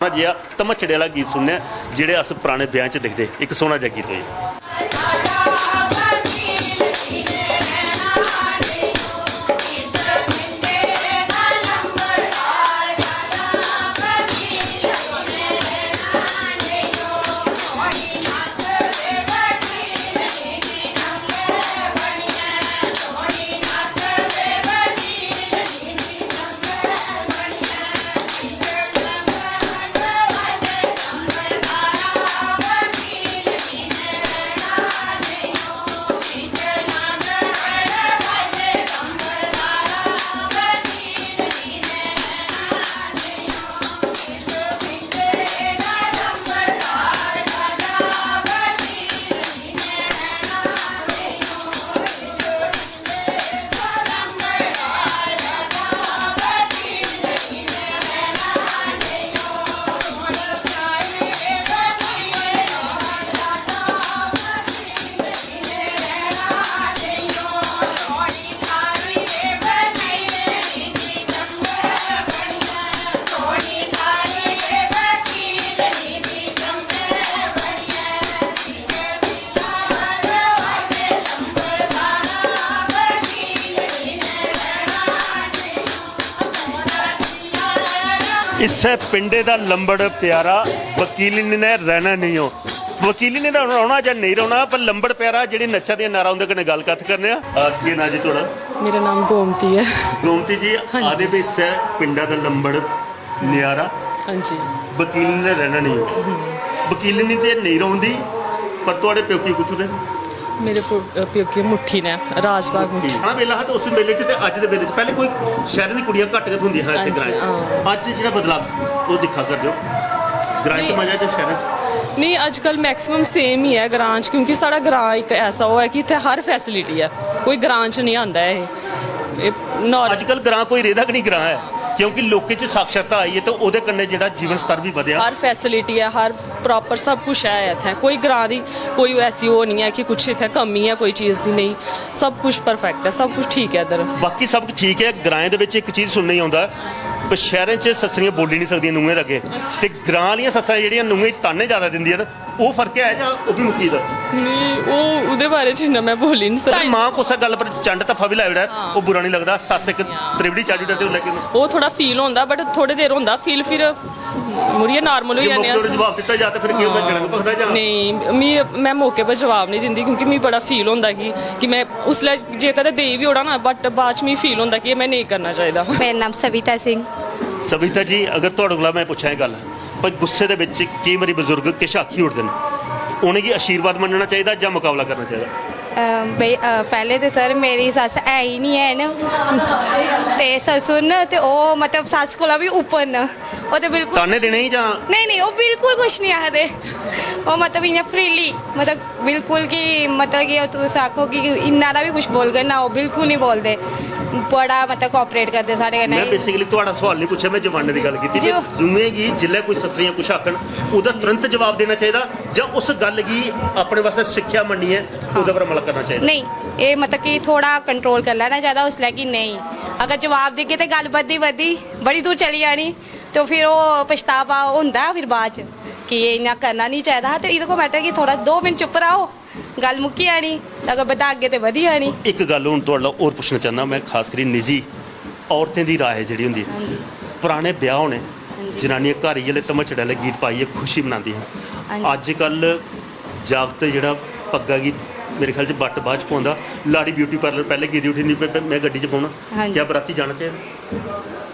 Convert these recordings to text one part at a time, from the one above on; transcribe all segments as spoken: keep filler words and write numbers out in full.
सोहना जेहा धमचड़े आह्ला गीत सुनने आं, जेह्ड़े अस पराने ब्याहें च दिखदे। इक सोहना जेहा गीत होई। इस्सै पिंडे दा लंबड़ प्यारा, वकीलिनी ने रैह्ना नेईं ओ। वकीलिनी दा रौह्ना जां नेईं रौह्ना, पर लंबड़ प्यारा जेह्ड़ी नच्चा दियां नारा, उं'दे कन्नै गल्ल कत्थ करने आं। अ, केह् नांऽ जी थुआढ़ा? मेरा नाम गोमती ऐ। गोमती जी, आखदे भी इस्सै पिंडा दा लंबड़ न्यारा। हां जी। वकीलिनी ने रैह्ना नेईं ओ। वकीलिनी ते नेईं रौंह्दी, पर थुआढ़े प्योकिये कुत्थूं दे? मेरे प्यो-, प्योकिये मुट्ठी ने, राजबाग मुट्ठी। हां, बेल्ला हा ते उस बेल्ले च ते अज्ज दे बेल्ले च, पैह्ले कोई शैह्रें दी कुड़ियां घट्ट गै थ्होंदियां हियां इत्थै हां जी, ग्राएं च। हां। अज्ज जेह्ड़ा बदलाव, ओह् दिक्खा करदे ओ। ग्राएं च नेईं। मजा जां शैह्रें च? नेईं, अज्जकल मैक्सिमम सेम ही ऐ ग्रां च, क्योंकि साढ़ा ग्रां इक ऐसा ओह् ऐ कि इत्थै हर फैसिलिटी ऐ, कोई ग्रां च नेईं आंदा ऐ एह्। एह् नॉर्मल। अज्जकल ग्रां कोई रेह्दा गै नेईं ग्रां ऐ, क्योंकि लोकें च साक्षरता आई ऐ ते ओह्दे कन्नै जेह्ड़ा जीवन स्तर बी बधेआ। हर फैसिलिटी ऐ, हर प्रॉपर सब कुछ ऐ इत्थै। कोई ग्रां दी कोई ऐसी ओह् निं ऐ कि कुछ इत्थै कमी ऐ कोई चीज़ दी, नेईं, सब कुछ परफैक्ट ऐ, सब कुछ ठीक ऐ इद्धर। बाकी सब ठीक ऐ, ग्राएं दे बिच इक चीज़ सुनने गी औंदा ऐ, पर शैह्रें च सस्सरियां बोली निं सकदियां नूहें दे अग्गें, ते ग्रां आह्लियां सस्सां जेह्ड़ियां नूहें गी ताने जैदा दिंदियां न, ओह् फर्क ऐ जां ओह् बी मुक्की दा? नेईं, ओह्, ओह्दे बारे च इन्ना में बोली निं सकदी। मां कुसै गल्ल पर चंड धफ्फा बी लाई ओड़ै, हां। ओह् बुरा निं लगदा। सस्स इक त्रिवड़ी चाढ़ी ओड़ै ते उसलै केह् होंदा? ओह् थोह्ड़ा फील होंदा, बट थोह्ड़े देर होंदा फील, फिर मुड़ियै नार्मल होई जे जन्ने मौके आं पर अस। जवाब दित्ता जा ते फिर केह् होंदा? हां। जलन घटदा जां? नेईं, मी, में मौके पर जवाब निं दिंदी, क्योंकि मी बड़ा फील होंदा कि, कि में उसलै जे कदें देई बी ओड़ां ना, बट बाद च मी फील होंदा कि एह् में नेईं करना चाहिदा। मेरा नाम सविता सिंह। सविता जी, अगर थुआढ़े कोला में पुच्छां एह् गल्ल, भाई, गुस्से दे बिच केईं बारी बजुर्ग किश आखी ओड़दे न, उ'नेंगी आशीर्वाद मन्नना चाहिदा जां मकाबला करना चाहिदा? अ, बे-, अ, पैह्ले ते सर, मेरी सस्स है ही निं हैन, ते ससुर न, ते ओह्, मतलब, सस्स कोला बी उप्पर न। ओह् ते बिल्कुल ताने देने ही जां? नेईं, नेईं, ओह् बिल्कुल कुछ निं आखदे। ओह्, मतलब, इ'यां फ्रीली, मतलब, बिल्कुल कि, मतलब कि तुस आखो कि इन्ना हारा बी कुछ बोलङन ना, ओह् बिल्कुल निं बोलदे। बड़ा, मतलब, कोआपरेट करदे साढ़े कन्नै। में बेसिकली थुआढ़ा सोआल निं पुच्छेआ, में जमाने दी गल्ल कीती। जो ते दूएं गी जिसलै कोई सस्सरियां कुछ आखन, ओह्दा तुरंत जवाब देना चाहिदा जां उस गल्ल गी अपने वास्तै सिक्खेआ मन्नियै ओह्दे पर अमल करना चाहिदा? नेईं, एह्, मतलब कि थोह्ड़ा कंट्रोल करी लैना चाहिदा उसलै कि नेईं, अगर जवाब देगे ते गल्ल बधदी बधदी बड़ी दूर चली जानी, ते फिर ओह् पछतावा होंदा ऐ फिर बाद च कि एह् इ'यां करना निं चाहिदा हा। ते एह्दे कोला बैटर कि थोह्ड़ा दो मिंट चुप्प र'वो, गल्ल मुक्की जानी, अगर बधागे ते बधी जानी। इक गल्ल हून थुआढ़े कोला होर पुच्छना चाह्न्नां में, खास करी निजी औरतें दी राय जेह्ड़ी होंदी ऐ, हां जी। पराने ब्याह् होने, हां जी। जनानियां घर इ'यै लेह् धमचड़े आह्ले गीत पाइयै खुशी मनांदियां हियां। हां जी। अज्जकल जागत जेह्ड़ा पग्गा गी, मेरे ख्याल च बट्ट बाह् च पौंदा, लाड़ी ब्यूटी पार्लर पैह्लें गेदी उठी, "निं, में, में गड्डी च बौह्ना।" हां जी। क्या बराती जाना चाहिदा?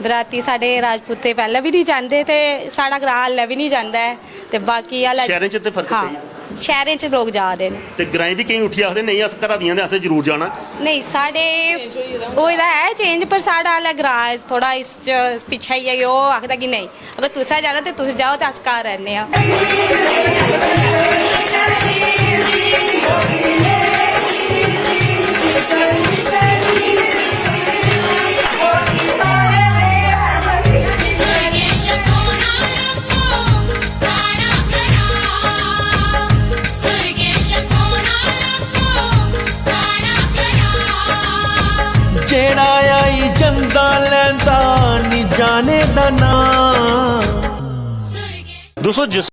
बराती साढ़े राजपूते पैह्लें बी निं जंदे ते साढ़ा ग्रांऽ हाल्लै बी निं जंदा ऐ। ते बाकी हाल्लै शैह्रें च ते फर्क हां, पेई गेआ। शैह्रें च लोक जा दे न। ते ग्राएं बी केईं उट्ठी आखदे, "नेईं, अस घरा दियां ते असें जरूर जाना।" नेईं, साढ़े होए दा ऐ चेंज, पर साढ़ा हाल्लै ग्रांऽ थोह्ड़ा इस च पिच्छें ही ऐ कि ओह् आखदा कि नेईं, अगर तुसें जाना ते तुस जाओ ते अस घर रैह्ने आं। जेह्ड़ा आई जंदा लैंदा निं जाने दा नांऽ। दोस्तों, जिस